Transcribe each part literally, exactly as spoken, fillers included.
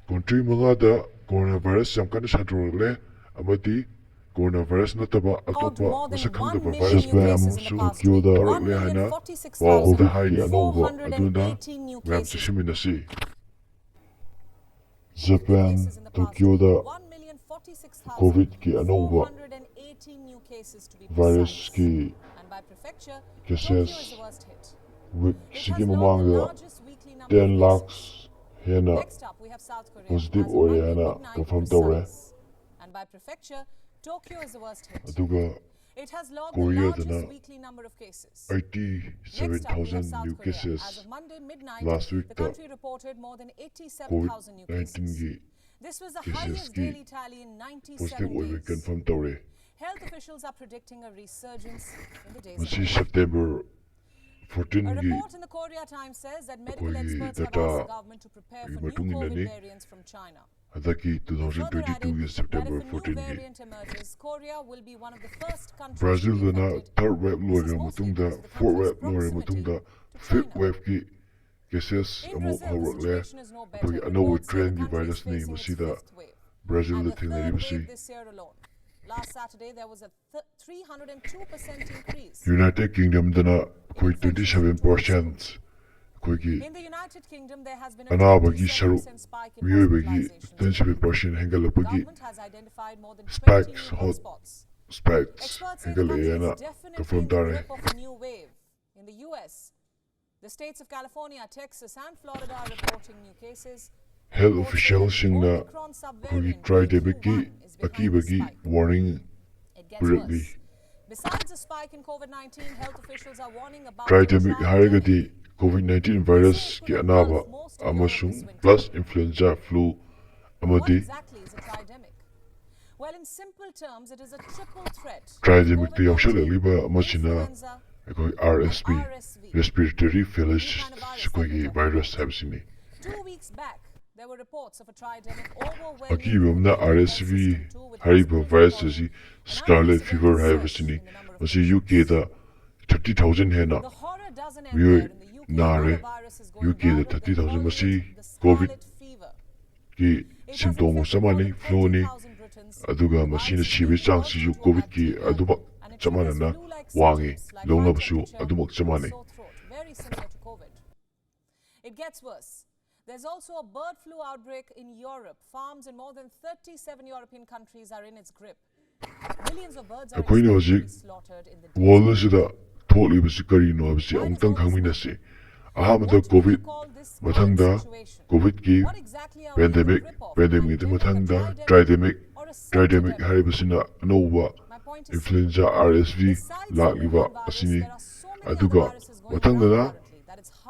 Country ꯃꯉꯥꯗ corona virus ꯌꯥꯝ ꯀꯟꯅ ꯁꯟꯗꯣꯔꯛꯂꯦ ꯑꯃꯗꯤ ꯀꯣꯔꯣꯅꯥ ꯚꯥꯏꯔꯁ ꯅꯠꯇꯕ ꯑꯇꯣꯞꯄ ꯃꯁꯛ ꯈꯪꯗꯕ ꯚꯥꯏꯔꯁ ꯖꯄꯥꯟ ꯑꯃꯁꯨ ꯇꯣꯀꯤꯌꯣꯗ ꯍꯧꯔꯛꯂꯦ ꯍꯥꯏꯅ ꯄꯥꯎꯗ ꯍꯥꯏꯔꯤ꯫ ꯑꯅꯧꯕ ꯑꯗꯨꯅ ꯃꯌꯥꯝ ꯆꯦꯛꯁꯤꯟꯃꯤꯟꯅꯁꯤ꯫ ꯖꯄꯥꯟ ꯇꯣꯀꯤꯌꯣꯗ ꯀꯣꯚꯤꯗꯀꯤ ꯑꯅꯧꯕ ꯚꯥꯏꯔꯁꯀꯤ ꯀꯦꯁꯦꯁ ꯋꯤꯛꯁꯤꯒꯤ ꯃꯃꯥꯡꯗ ꯇꯦꯟ ꯂꯥꯛꯁ ꯍꯦꯟꯅ ꯄꯣꯖꯤꯇꯤꯚ ꯑꯣꯏꯔꯦ ꯍꯥꯏꯅ ꯀꯟꯐꯥꯔꯝ ꯇꯧꯔꯦ꯫ ꯑꯗꯨꯒ ꯀꯣꯔꯤꯌꯥꯗꯅ eighty seven thousand new cases last ꯋꯤꯛꯇ ꯀꯣꯚꯤꯗ ꯅꯥꯏꯟꯇꯤꯟꯒꯤ ꯀꯦꯁꯦꯁꯀꯤ ꯄꯣꯖꯤꯇꯤꯚ ꯑꯣꯏꯕ ꯀꯟꯐꯥꯔꯝ ꯇꯧꯔꯦ꯫ ꯃꯁꯤ ꯁꯦꯞꯇꯦꯝꯕꯔ ꯐꯣꯔꯇꯤꯟꯒꯤ ꯑꯩꯈꯣꯏꯒꯤ ꯗꯇꯥꯒꯤ ꯃꯇꯨꯡ ꯏꯟꯅꯅꯤ꯫ ꯍꯟꯗꯛꯀꯤ ꯇꯨ ꯊꯥꯎꯖꯟ ꯇ꯭ꯋꯦꯟꯇꯤ ꯇꯨꯒꯤ ꯁꯦꯞꯇꯦꯝꯕꯔ ꯐꯣꯔꯇꯤꯟꯒꯤ ꯕ꯭ꯔꯥꯖꯤꯜꯗꯅ ꯊꯥꯔꯠ ꯋꯦꯕ ꯂꯣꯏꯔꯕ ꯃꯇꯨꯡꯗ, ꯐꯣꯔꯠ ꯋꯦꯕ ꯂꯣꯏꯔꯕ ꯃꯇꯨꯡꯗ, ꯐꯤꯐ ꯋꯦꯕꯀꯤ ꯀꯦꯁꯦꯁ ꯑꯃꯨꯛ ꯍꯧꯔꯛꯂꯦ꯫ ꯑꯩꯈꯣꯏꯒꯤ ꯑꯅꯧꯕ ꯇ꯭ꯔꯦꯟꯒꯤ ꯚꯥꯏꯔꯁꯅꯤ ꯃꯁꯤꯗ ꯕ꯭ꯔꯥꯖꯤꯜꯗ ꯊꯦꯡꯅꯔꯤꯕꯁꯤ꯫ ꯌꯨꯅꯥꯏꯇꯦꯗ ꯀꯤꯡꯗꯝꯗꯅ ꯑꯩꯈꯣꯏ ꯇ꯭ꯋꯦꯟꯇꯤ ꯁꯚꯦꯟ ꯄꯥꯔꯁꯦꯟ ꯑꯩꯈꯣꯏꯒꯤ ꯑꯅꯥꯕꯒꯤ ꯁꯔꯨꯛ, ꯃꯤꯑꯣꯏꯕꯒꯤ ꯇ꯭ꯋꯦꯟꯇꯤ ꯁꯚꯦꯟ ꯄꯥꯔꯁꯦꯟ ꯍꯦꯟꯒꯠꯂꯛꯄꯒꯤ ꯁ꯭ꯄꯥꯏꯛꯁ ꯍꯣꯠ ꯁ꯭ꯄꯥꯏꯛꯁ ꯍꯦꯟꯒꯠꯂꯛꯑꯦꯅ ꯀꯟꯐꯥꯔꯝ ꯇꯥꯔꯦ꯫ The states of California, Texas, and Florida are reporting new cases. Health ꯑꯣꯐꯤꯁꯤꯌꯦꯜꯁꯤꯡꯅ ꯑꯩꯈꯣꯏꯒꯤ ꯇ꯭ꯔꯥꯏꯗꯦꯃꯤꯛꯀꯤ ꯑꯀꯤꯕꯒꯤ ꯋꯥꯔꯅꯤꯡ ꯄꯤꯔꯛꯂꯤ꯫ Besides the spike in COVID nineteen, health officials are warning about ꯇ꯭ꯔꯥꯏꯗꯦꯃꯤꯛ ꯍꯥꯏꯔꯒꯗꯤ ꯀꯣꯚꯤꯗ ꯅꯥꯏꯟꯇꯤꯟ ꯚꯥꯏꯔꯁꯀꯤ ꯑꯅꯥꯕ ꯑꯃꯁꯨꯡ ꯄ꯭ꯂꯁ ꯏꯟꯐ꯭ꯂꯨꯑꯦꯟꯖꯥ ꯐ꯭ꯂꯨ ꯑꯃꯗꯤ What exactly is a tridemic? Well, in simple terms, it is a triple threat. ꯇ꯭ꯔꯥꯏꯗꯦꯃꯤꯛꯇ ꯌꯥꯎꯁꯜꯂꯛꯂꯤꯕ ꯑꯃꯁꯤꯅ ꯑꯩꯈꯣꯏ R ꯑꯦꯁ V, respiratory ꯐꯦꯂꯣꯁꯤꯁ ꯑꯩꯈꯣꯏꯒꯤ virus ꯍꯥꯏꯕꯁꯤꯅꯤ꯫ Two weeks back, there were reports of a tridemic overwhelming ꯑꯀꯤꯕ ꯑꯃꯅ R ꯑꯦꯁ V ꯍꯥꯏꯔꯤꯕ virus ꯑꯁꯤ ꯁ꯭ꯀꯥꯔꯂꯦꯠ fever ꯍꯥꯏꯕꯁꯤꯅꯤ꯫ ꯃꯁꯤ U ꯀꯦꯗ ꯊꯥꯔꯇꯤ ꯊꯥꯎꯖꯟ ꯍꯦꯟꯅ ꯃꯤꯑꯣꯏ ꯅꯥꯔꯦ꯫ ꯌꯨ ꯀꯦꯗ ꯊꯥꯔꯇꯤ ꯊꯥꯎꯖꯟ꯫ ꯃꯁꯤ ꯀꯣꯚꯤꯗ ꯀꯤ ꯁꯤꯝꯇꯣꯝꯒ ꯆꯞ ꯃꯥꯟꯅꯩ, ꯐ꯭ꯂꯨꯅꯤ꯫ ꯑꯗꯨꯒ ꯃꯁꯤꯅ ꯁꯤꯕꯒꯤ ꯆꯥꯡꯁꯤꯁꯨ ꯀꯣꯚꯤꯗꯀꯤ ꯑꯗꯨꯃꯛ ꯆꯞ ꯃꯥꯟꯅꯅ ꯋꯥꯡꯉꯤ, ꯂꯧꯅꯕꯁꯨ ꯑꯗꯨꯃꯛ ꯆꯞ ꯃꯥꯟꯅꯩ꯫ It gets worse. There's also a bird flu outbreak in Europe. Farms in more than thirty-seven European countries are in its grip. Millions of birds are ꯑꯩꯈꯣꯏꯅ ꯍꯧꯖꯤꯛ expected to be slaughtered in the days world ꯑꯁꯤꯗ ꯊꯣꯛꯂꯤꯕꯁꯤ ꯀꯔꯤꯅꯣ ꯍꯥꯏꯕꯁꯤ ꯑꯃꯨꯛꯇꯪ ꯈꯪꯃꯤꯟꯅꯁꯤ꯫ ꯑꯍꯥꯟꯕꯗ COVID, ꯃꯊꯪꯗ ꯀꯣꯚꯤꯗꯀꯤ pandemic, ꯄꯦꯟꯗꯦꯃꯤꯛꯇꯤ ꯃꯊꯪꯗ ꯇ꯭ꯔꯥꯏꯗꯦꯃꯤꯛ, ꯇ꯭ꯔꯥꯏꯗꯦꯃꯤꯛ ꯍꯥꯏꯔꯤꯕꯁꯤꯅ ꯑꯅꯧꯕ ꯏꯟꯐ꯭ꯂꯨꯑꯦꯟꯖꯥ, ꯑꯥꯔ ꯑꯦꯁ ꯚꯤ ꯂꯥꯛꯂꯤꯕ ꯑꯁꯤꯅꯤ꯫ ꯑꯗꯨꯒ ꯃꯊꯪꯗꯅ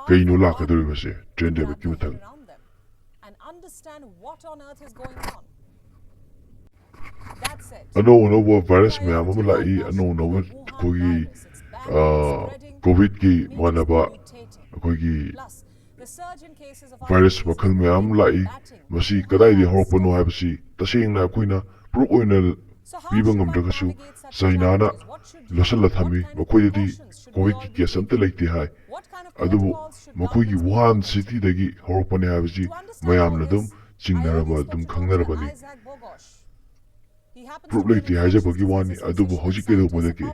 ꯀꯩꯅꯣ ꯂꯥꯛꯀꯗꯧꯔꯤꯕꯁꯦ ꯇ꯭ꯔꯦꯟꯗꯦꯃꯤꯛꯀꯤ ꯃꯊꯪ? ꯑꯅꯧ ꯑꯅꯧꯕ ꯚꯥꯏꯔꯁ ꯃꯌꯥꯝ ꯑꯃ ꯂꯥꯛꯏ, ꯑꯅꯧ ꯑꯅꯧꯕ ꯑꯩꯈꯣꯏꯒꯤ, ꯑ, ꯀꯣꯚꯤꯗꯀꯤ ꯃꯥꯟꯅꯕ ꯑꯩꯈꯣꯏꯒꯤ ꯚꯥꯏꯔꯁ ꯃꯈꯜ ꯃꯌꯥꯝ ꯑꯃ ꯂꯥꯛꯏ꯫ ꯃꯁꯤ ꯀꯗꯥꯏꯗꯒꯤ ꯍꯧꯔꯛꯄꯅꯣ ꯍꯥꯏꯕꯁꯤ ꯇꯁꯦꯡꯅ ꯑꯩꯈꯣꯏꯅ ꯄ꯭ꯔꯨꯐ ꯑꯣꯏꯅ ꯄꯤꯕ ꯉꯝꯗ꯭ꯔꯒꯁꯨ, ꯆꯥꯏꯅꯥꯅ ꯂꯣꯠꯁꯤꯜꯂ ꯊꯝꯃꯤ, ꯃꯈꯣꯏꯗꯗꯤ ꯀꯣꯚꯤꯗꯀꯤ ꯀꯦꯁ ꯑꯝꯇ ꯂꯩꯇꯦ ꯍꯥꯏ꯫ ꯑꯗꯨꯕꯨ ꯃꯈꯣꯏꯒꯤ ꯋꯨꯍꯥꯟ ꯁꯤꯇꯤꯗꯒꯤ ꯍꯧꯔꯛꯄꯅꯦ ꯍꯥꯏꯕꯁꯤ ꯃꯌꯥꯝꯅ ꯑꯗꯨꯝ ꯆꯤꯡꯅꯔꯕ, ꯑꯗꯨꯝ ꯈꯪꯅꯔꯕꯅꯤ꯫ ꯄ꯭ꯔꯨꯐ ꯂꯩꯇꯦ ꯍꯥꯏꯖꯕꯒꯤ ꯋꯥꯅꯤ, ꯑꯗꯨꯕꯨ ꯍꯧꯖꯤꯛ ꯀꯩꯗꯧꯕꯗꯒꯦ?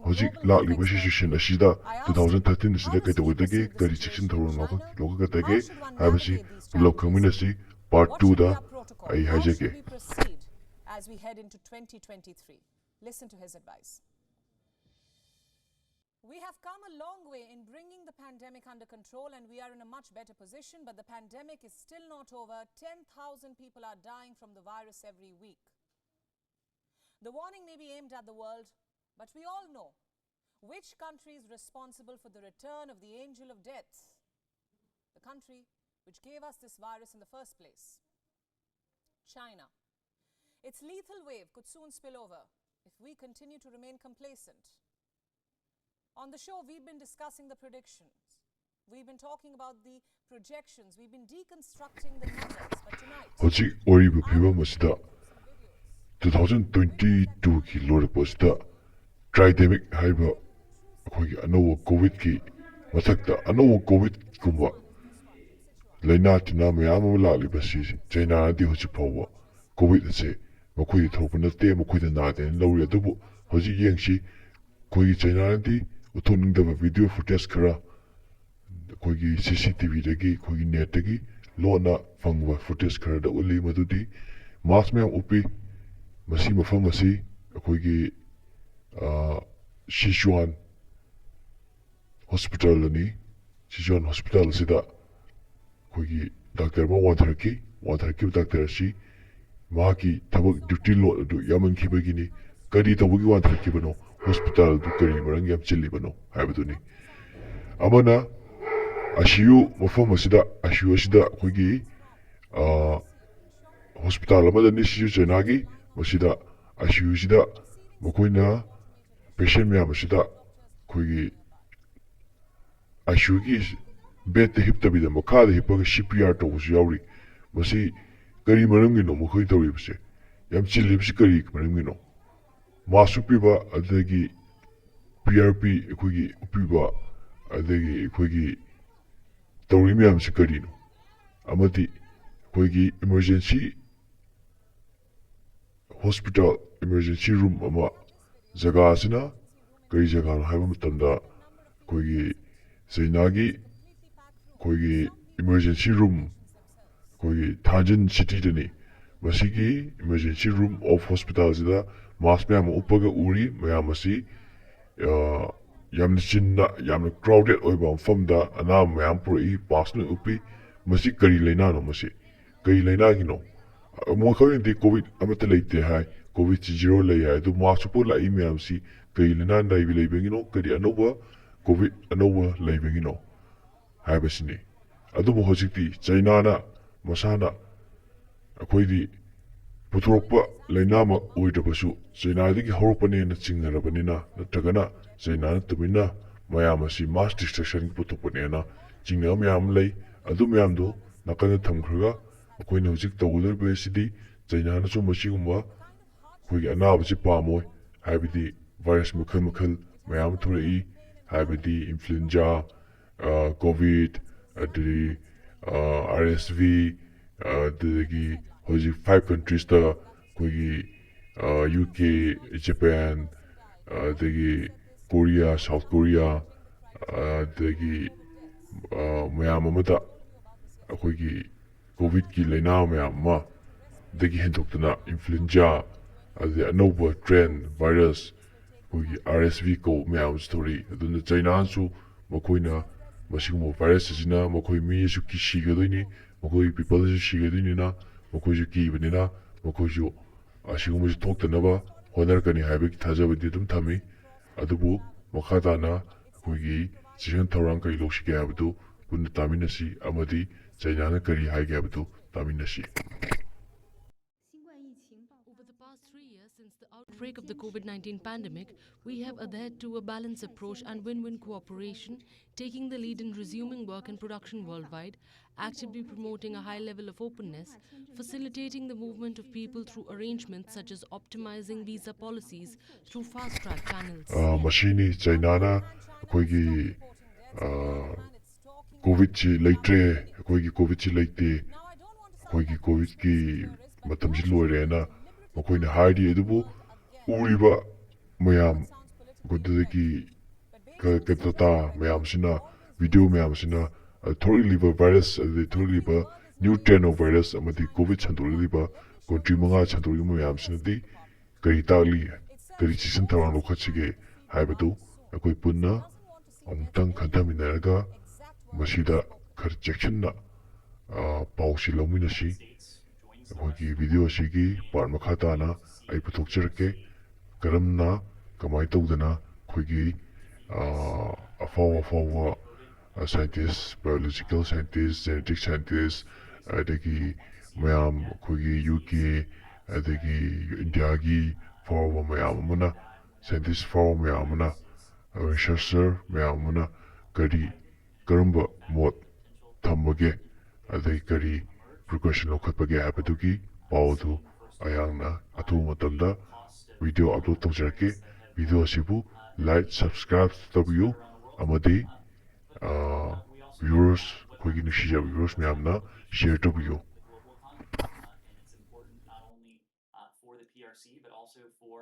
ꯍꯧꯖꯤꯛ ꯂꯥꯛꯂꯤꯕ ꯁꯤꯆꯨꯋꯦꯁꯟ ꯑꯁꯤꯗ, ꯇꯨ ꯊꯥꯎꯖꯟ ꯊꯥꯔꯇꯤꯟ ꯑꯁꯤꯗ ꯀꯩꯗꯧꯒꯗꯒꯦ, ꯀꯔꯤ ꯆꯦꯛꯁꯤꯟ ꯊꯧꯔꯥꯡ ꯂꯧꯈꯠ-, ꯂꯧꯈꯠꯀꯗꯒꯦ ꯍꯥꯏꯕꯁꯤ ꯄꯨꯂꯞ ꯈꯪꯃꯤꯟꯅꯁꯤ꯫ ꯄꯥꯔꯠ ꯇꯨꯗ ꯑꯩ ꯍꯥꯏꯖꯒꯦ꯫ As we head into twenty twenty-three, listen to his advice. We have come a long way in bringing the pandemic under control, and we are in a much better position, but the pandemic is still not over. Ten thousand people are dying from the virus every week. The warning may be aimed at the world, but we all know which country is responsible for the return of the angel of death, the country which gave us this virus in the first place, China. Its lethal wave could soon spill over if we continue to remain complacent. On the show, we've been discussing the predictions. We've been talking about the projections. We've been deconstructing the numbers. But tonight, ꯍꯧꯖꯤꯛ ꯑꯣꯏꯔꯤꯕ ꯐꯤꯕꯝ ꯑꯁꯤꯗ, two thousand twenty ꯇꯨꯒꯤ ꯂꯣꯏꯔꯛꯄ ꯑꯁꯤꯗ, ꯇ꯭ꯔꯥꯏꯗꯦꯃꯤꯛ ꯍꯥꯏꯔꯤꯕ ꯑꯩꯈꯣꯏꯒꯤ ꯑꯅꯧꯕ ꯀꯣꯚꯤꯗꯀꯤ ꯃꯊꯛꯇ ꯑꯅꯧꯕ ꯀꯣꯚꯤꯗꯀꯨꯝꯕ ꯂꯥꯏꯅꯥ ꯇꯤꯟꯅꯥ ꯃꯌꯥꯝ ꯑꯃ ꯂꯥꯛꯂꯤꯕꯁꯤ ꯆꯩꯅꯥꯅꯗꯤ ꯍꯧꯖꯤꯛ ꯐꯥꯎꯕ ꯀꯣꯚꯤꯗ ꯑꯁꯦ ꯃꯈꯣꯏꯗ ꯊꯣꯛꯄ ꯅꯠꯇꯦ, ꯃꯈꯣꯏꯗ ꯅꯥꯗꯦꯅ ꯂꯧꯔꯤ꯫ ꯑꯗꯨꯕꯨ ꯍꯧꯖꯤꯛ ꯌꯦꯡꯁꯤ, ꯑꯩꯈꯣꯏꯒꯤ ꯆꯩꯅꯥꯅꯗꯤ ꯎꯠꯊꯣꯛꯅꯤꯡꯗꯕ ꯚꯤꯗꯤꯑꯣ ꯐꯨꯇꯦꯖ ꯈꯔ ꯑꯩꯈꯣꯏꯒꯤ ꯁꯤ ꯁꯤ ꯇꯤ ꯚꯤꯗꯒꯤ, ꯑꯩꯈꯣꯏꯒꯤ ꯅꯦꯠꯇꯒꯤ ꯂꯣꯟꯅ ꯐꯪꯕ ꯐꯨꯇꯦꯖ ꯈꯔꯗ ꯎꯠꯂꯤ꯫ ꯃꯗꯨꯗꯤ ꯃꯥꯁ ꯃꯌꯥꯝ ꯎꯞꯄꯤ, ꯃꯁꯤ ꯃꯐꯝ ꯑꯁꯤ ꯑꯩꯈꯣꯏꯒꯤ, ꯑ, ꯁꯤꯆꯨꯋꯥꯟ ꯍꯣꯁꯄꯤꯇꯥꯜꯗꯅꯤ꯫ ꯁꯤꯆꯨꯋꯥꯟ ꯍꯣꯁꯄꯤꯇꯥꯜ ꯑꯁꯤꯗ ꯑꯩꯈꯣꯏꯒꯤ ꯗꯥꯛꯇꯔ ꯑꯃ ꯋꯥꯟꯊꯔꯛꯈꯤ꯫ ꯋꯥꯟꯊꯔꯛꯈꯤꯕ ꯗꯥꯛꯇꯔ ꯑꯁꯤ ꯃꯍꯥꯛꯀꯤ ꯊꯕꯛ ꯗ꯭ꯌꯨꯇꯤ ꯂꯣꯗ ꯑꯗꯨ ꯌꯥꯝꯃꯟꯈꯤꯕꯒꯤꯅꯤ꯫ ꯀꯔꯤ ꯇꯧꯕꯒꯤ ꯋꯥꯟꯊꯔꯛꯈꯤꯕꯅꯣ? ꯍꯣꯁꯄꯤꯇꯥꯜ ꯑꯗꯨ ꯀꯔꯤ ꯃꯔꯝꯒꯤ ꯌꯥꯝ ꯆꯤꯜꯂꯤꯕꯅꯣ ꯍꯥꯏꯕꯗꯨꯅꯤ꯫ ꯑꯃꯅ ꯑꯥꯏ ꯁꯤ ꯌꯨ ꯃꯐꯝ ꯑꯁꯤꯗ, ꯑꯥꯏ ꯁꯤ ꯌꯨ ꯑꯁꯤꯗ ꯑꯩꯈꯣꯏꯒꯤ, ꯑ, ꯍꯣꯁꯄꯤꯇꯥꯜ ꯑꯃꯗꯅꯤ ꯁꯤꯁꯨ ꯆꯩꯅꯥꯒꯤ꯫ ꯃꯁꯤꯗ ꯑꯥꯏ ꯁꯤ ꯌꯨꯁꯤꯗ ꯃꯈꯣꯏꯅ ꯄꯦꯁꯦꯟ ꯃꯌꯥꯝ ꯑꯁꯤꯗ ꯑꯩꯈꯣꯏꯒꯤ ꯑꯥꯏ ꯁꯤ ꯌꯨꯒꯤ ꯕꯦꯗꯇ ꯍꯤꯞꯇꯕꯤꯗ ꯃꯈꯥꯗ ꯍꯤꯞꯄꯒ ꯁꯤ ꯄꯤ ꯑꯥꯔ ꯇꯧꯕꯁꯨ ꯌꯥꯎꯔꯤ꯫ ꯃꯁꯤ ꯀꯔꯤ ꯃꯔꯝꯒꯤꯅꯣ ꯃꯈꯣꯏ ꯇꯧꯔꯤꯕꯁꯦ? ꯌꯥꯝ ꯆꯤꯜꯂꯤꯕꯁꯤ ꯀꯔꯤ ꯃꯔꯝꯒꯤꯅꯣ? ꯃꯥꯁꯛ ꯎꯞꯄꯤꯕ, ꯑꯗꯒꯤ ꯄꯤ ꯑꯥꯔ ꯄꯤ ꯑꯩꯈꯣꯏꯒꯤ ꯎꯞꯄꯤꯕ, ꯑꯗꯒꯤ ꯑꯩꯈꯣꯏꯒꯤ ꯇꯧꯔꯤ ꯃꯌꯥꯝꯁꯤ ꯀꯔꯤꯅꯣ? ꯑꯃꯗꯤ ꯑꯩꯈꯣꯏꯒꯤ ꯏꯃꯔꯖꯦꯟꯁꯤ ꯍꯣꯁꯄꯤꯇꯥꯜ, ꯏꯃꯔꯖꯦꯟꯁꯤ ꯔꯨꯝ ꯑꯃ, ꯖꯒꯥ ꯑꯁꯤꯅ ꯀꯔꯤ ꯖꯒꯥꯅꯣ ꯍꯥꯏꯕ ꯃꯇꯝꯗ, ꯑꯩꯈꯣꯏꯒꯤ ꯆꯩꯅꯥꯒꯤ ꯑꯩꯈꯣꯏꯒꯤ ꯏꯃꯔꯖꯦꯟꯁꯤ ꯔꯨꯝ, ꯑꯩꯈꯣꯏꯒꯤ ꯊꯥꯟꯖꯤꯟ ꯁꯤꯇꯤꯗꯅꯤ꯫ ꯃꯁꯤꯒꯤ ꯏꯃꯔꯖꯦꯟꯁꯤ ꯔꯨꯝ ꯑꯣꯐ ꯍꯣꯁꯄꯤꯇꯥꯜꯁꯤꯗ ꯃꯥꯁꯛ ꯃꯌꯥꯝ ꯑꯃ ꯎꯞꯄꯒ ꯎꯔꯤ꯫ ꯃꯌꯥꯝ ꯑꯁꯤ, ꯑ, ꯌꯥꯝꯅ ꯆꯤꯟꯅ, ꯌꯥꯝꯅ ꯀ꯭ꯔꯥꯎꯗꯦꯗ ꯑꯣꯏꯕ ꯃꯐꯝꯗ ꯑꯅꯥꯕ ꯃꯌꯥꯝ ꯄꯨꯔꯛꯏ, ꯃꯥꯁꯛ ꯂꯣꯏ ꯎꯞꯄꯤ꯫ ꯃꯁꯤ ꯀꯔꯤ ꯂꯥꯏꯅꯥꯅꯣ ꯃꯁꯤ? ꯀꯔꯤ ꯂꯥꯏꯅꯥꯒꯤꯅꯣ? ꯃꯈꯣꯏꯅꯗꯤ ꯀꯣꯚꯤꯗ ꯑꯃꯠꯇ ꯂꯩꯇꯦ ꯍꯥꯏ, ꯀꯣꯚꯤꯗꯁꯤ ꯖꯤꯔꯣ ꯂꯩ ꯍꯥꯏ꯫ ꯑꯗꯨ ꯃꯥꯁꯛ ꯎꯞꯄ ꯂꯥꯛꯏ ꯃꯌꯥꯝꯁꯤ ꯀꯔꯤ ꯂꯥꯏꯅꯥ ꯂꯩꯕ-, ꯂꯩꯕꯒꯤꯅꯣ? ꯀꯔꯤ ꯑꯅꯧꯕ ꯀꯣꯚꯤꯗ ꯑꯅꯧꯕ ꯂꯩꯕꯒꯤꯅꯣ ꯍꯥꯏꯕꯁꯤꯅꯤ꯫ ꯑꯗꯨꯕꯨ ꯍꯧꯖꯤꯛꯇꯤ ꯆꯩꯅꯥꯅ ꯃꯁꯥꯅ ꯑꯩꯈꯣꯏꯗꯤ ꯄꯨꯊꯣꯔꯛꯄ ꯂꯥꯏꯅꯥꯃꯛ ꯑꯣꯏꯗ꯭ꯔꯕꯁꯨ ꯆꯩꯅꯥꯗꯒꯤ ꯍꯧꯔꯛꯄꯅꯦꯅ ꯆꯤꯡꯅꯔꯕꯅꯤꯅ, ꯅꯠꯇ꯭ꯔꯒꯅ ꯆꯩꯅꯥꯅ ꯇꯨꯃꯤꯟꯅ ꯃꯌꯥꯝ ꯑꯁꯤ ꯃꯥꯁ ꯗꯤꯁꯇ꯭ꯔꯛꯁꯟꯒꯤ ꯄꯨꯊꯣꯛꯄꯅꯦꯅ ꯆꯤꯡꯅꯕ ꯃꯌꯥꯝ ꯑꯃ ꯂꯩ꯫ ꯑꯗꯨ ꯃꯌꯥꯝꯗꯣ ꯅꯥꯀꯟꯗ ꯊꯝꯈ꯭ꯔꯒ ꯑꯩꯈꯣꯏꯅ ꯍꯧꯖꯤꯛ ꯇꯧꯒꯗꯧꯔꯤꯕ ꯑꯁꯤꯗꯤ ꯆꯩꯅꯥꯅꯁꯨ ꯃꯁꯤꯒꯨꯝꯕ ꯑꯩꯈꯣꯏꯒꯤ ꯑꯅꯥꯕꯁꯤ ꯄꯥꯝꯃꯣꯏ, ꯍꯥꯏꯕꯗꯤ ꯚꯥꯏꯔꯁ ꯃꯈꯜ ꯃꯈꯜ ꯃꯌꯥꯝ ꯑꯃ ꯊꯣꯛꯂꯛꯏ, ꯍꯥꯏꯕꯗꯤ ꯏꯟꯐ꯭ꯂꯨꯑꯦꯟꯖꯥ, ꯑ, ꯀꯣꯚꯤꯗ, ꯑꯗꯨꯗꯒꯤ, ꯑꯥꯔ ꯑꯦꯁ ꯚꯤ, ꯑꯗꯨꯗꯒꯤ ꯍꯧꯖꯤꯛ ꯐꯥꯏꯚ ꯀꯟꯇ꯭ꯔꯤꯁꯇ ꯑꯩꯈꯣꯏꯒꯤ ꯌꯨ ꯀꯦ, ꯖꯄꯥꯟ, ꯑꯗꯒꯤ ꯀꯣꯔꯤꯌꯥ, ꯁꯥꯎꯠ ꯀꯣꯔꯤꯌꯥ, ꯑꯗꯒꯤ ꯃꯌꯥꯝ ꯑꯃꯗ ꯑꯩꯈꯣꯏꯒꯤ ꯀꯣꯚꯤꯗꯀꯤ ꯂꯥꯏꯅꯥ ꯃꯌꯥꯝ ꯑꯃ, ꯑꯗꯒꯤ ꯍꯦꯟꯗꯣꯛꯇꯅ ꯏꯟꯐ꯭ꯂꯨꯑꯦꯟꯖꯥ, ꯑꯗꯩ ꯑꯅꯧꯕ ꯇ꯭ꯔꯦꯟ ꯚꯥꯏꯔꯁ, ꯑꯩꯈꯣꯏꯒꯤ ꯑꯥꯔ ꯑꯦꯁ ꯚꯤ ꯀꯧꯕ ꯃꯌꯥꯝ ꯑꯃꯁꯨ ꯊꯣꯛꯂꯛꯏ꯫ ꯑꯗꯨꯅ ꯆꯩꯅꯥꯅꯁꯨ ꯃꯈꯣꯏꯅ ꯃꯁꯤꯒꯨꯝꯕ ꯚꯥꯏꯔꯁ ꯑꯁꯤꯅ ꯃꯈꯣꯏ ꯃꯤ ꯑꯁꯨꯛꯀꯤ ꯁꯤꯒꯗꯣꯏꯅꯤ, ꯃꯈꯣꯏꯒꯤ ꯄꯤꯄꯜꯁꯨ ꯁꯤꯒꯗꯣꯏꯅꯤꯅ, ꯃꯈꯣꯏꯁꯨ ꯀꯤꯕꯅꯤꯅ ꯃꯈꯣꯏꯁꯨ ꯑꯁꯤꯒꯨꯝꯕꯁꯤ ꯊꯣꯛꯇꯅꯕ ꯍꯣꯠꯅꯔꯛꯀꯅꯤ ꯍꯥꯏꯕꯒꯤ ꯊꯥꯖꯕꯗꯤ ꯑꯗꯨꯝ ꯊꯝꯃꯤ꯫ ꯑꯗꯨꯕꯨ ꯃꯈꯥ ꯇꯥꯅ ꯑꯩꯈꯣꯏꯒꯤ ꯆꯦꯛꯁꯤꯟ ꯊꯧꯔꯥꯡ ꯀꯔꯤ ꯂꯧꯁꯤꯒꯦ ꯍꯥꯏꯕꯗꯨ ꯄꯨꯟꯅ ꯇꯥꯃꯤꯟꯅꯁꯤ ꯑꯃꯗꯤ ꯆꯩꯅꯥꯅ ꯀꯔꯤ ꯍꯥꯏꯒꯦ ꯍꯥꯏꯕꯗꯨ ꯇꯥꯃꯤꯟꯅꯁꯤ꯫ Over the past three years since the outbreak of the COVID nineteen pandemic, we have adhered to a balanced approach and win win cooperation, taking the lead in resuming work and production worldwide, actively promoting a high level of openness, facilitating the movement of people through arrangements such as optimizing visa policies through fast track channels. ꯃꯁꯤꯅꯤ ꯆꯩꯅꯥꯅ ꯑꯩꯈꯣꯏꯒꯤ ꯀꯣꯚꯤꯗꯁꯤ ꯂꯩꯇ꯭ꯔꯦ, ꯑꯩꯈꯣꯏꯒꯤ ꯀꯣꯚꯤꯗꯁꯤ ꯂꯩꯇꯦ, ꯑꯩꯈꯣꯏꯒꯤ ꯀꯣꯚꯤꯗꯀꯤ ꯃꯇꯝꯁꯤ ꯂꯣꯏꯔꯦꯅ ꯃꯈꯣꯏꯅ ꯍꯥꯏꯔꯤ꯫ ꯑꯗꯨꯕꯨ ꯎꯔꯤꯕ ꯃꯌꯥꯝ, ꯑꯗꯨꯗꯒꯤ ꯗꯇꯥ ꯃꯌꯥꯝꯁꯤꯅ, ꯚꯤꯗꯤꯑꯣ ꯃꯌꯥꯝꯁꯤꯅ, ꯊꯣꯛꯂꯛꯂꯤꯕ ꯚꯥꯏꯔꯁ, ꯑꯗꯨꯗꯒꯤ ꯊꯣꯛꯂꯛꯂꯤꯕ ꯅ꯭ꯌꯨ ꯇ꯭ꯔꯦꯟ ꯑꯣꯐ ꯚꯥꯏꯔꯁ ꯑꯃꯗꯤ ꯀꯣꯚꯤꯗ ꯁꯟꯗꯣꯛꯂꯤꯕ ꯀꯟꯇ꯭ꯔꯤ ꯃꯉꯥ ꯁꯟꯗꯣꯛꯂꯤꯕ ꯃꯌꯥꯝꯁꯤꯅꯗꯤ ꯀꯔꯤ ꯇꯥꯛꯂꯤ, ꯀꯔꯤ ꯆꯦꯛꯁꯤꯟ ꯊꯧꯔꯥꯡ ꯂꯧꯈꯠꯁꯤꯒꯦ ꯍꯥꯏꯕꯗꯨ ꯑꯩꯈꯣꯏ ꯄꯨꯟꯅ ꯑꯃꯨꯛꯇꯪ ꯈꯟꯊꯃꯤꯟꯅꯔꯒ ꯃꯁꯤꯗ ꯈꯔ ꯆꯦꯛꯁꯤꯟꯅ ꯄꯥꯎꯁꯤ ꯂꯧꯃꯤꯟꯅꯁꯤ꯫ ꯑꯩꯈꯣꯏꯒꯤ ꯚꯤꯗꯤꯑꯣ ꯑꯁꯤꯒꯤ ꯄꯥꯔꯠ ꯃꯈꯥ ꯇꯥꯅ ꯑꯩ ꯄꯨꯊꯣꯛꯆꯔꯛꯀꯦ꯫ ꯀꯔꯝꯅ, ꯀꯃꯥꯏꯅ ꯇꯧꯗꯅ ꯑꯩꯈꯣꯏꯒꯤ ꯑꯐꯥꯎ ꯑꯐꯥꯎꯕ scientist, biological scientist, genetic scientist, ꯑꯗꯒꯤ ꯃꯌꯥꯝ ꯑꯩꯈꯣꯏꯒꯤ ꯌꯨ ꯀꯦ, ꯑꯗꯒꯤ ꯏꯟꯗꯤꯌꯥꯒꯤ ꯐꯥꯎꯔꯕ ꯃꯌꯥꯝ ꯑꯃꯅ, ꯁꯥꯏꯟꯇꯤꯁ ꯐꯥꯎꯔꯕ ꯃꯌꯥꯝ ꯑꯃꯅ, ꯔꯤꯁꯔꯆꯔ ꯃꯌꯥꯝ ꯑꯃꯅ ꯀꯔꯤ, ꯀꯔꯝꯕ ꯃꯣꯠ ꯊꯝꯕꯒꯦ, ꯑꯗꯩ ꯀꯔꯤ ꯄ꯭ꯔꯤꯀꯣꯁꯟ ꯂꯧꯈꯠꯄꯒꯦ ꯍꯥꯏꯕꯗꯨꯒꯤ ꯄꯥꯎ ꯑꯗꯨ ꯑꯩꯍꯥꯛꯅ ꯑꯊꯨꯕ ꯃꯇꯝꯗ ꯚꯤꯗꯤꯑꯣ ꯑꯞꯂꯣꯗ ꯇꯧꯖꯔꯛꯀꯦ꯫ ꯚꯤꯗꯤꯑꯣ ꯑꯁꯤꯕꯨ ꯂꯥꯏꯛ, ꯁꯕꯁꯀ꯭ꯔꯥꯏꯕ ꯇꯧꯕꯤꯌꯨ ꯑꯃꯗꯤ ꯚ꯭ꯌꯨꯋꯔꯁ ꯑꯩꯈꯣꯏꯒꯤ ꯅꯨꯡꯁꯤꯖꯕ viewers ꯃꯌꯥꯝꯅ share ꯇꯧꯕꯤꯌꯨ꯫ The global economy, uh, and it's important not only uh, for the P R C but also for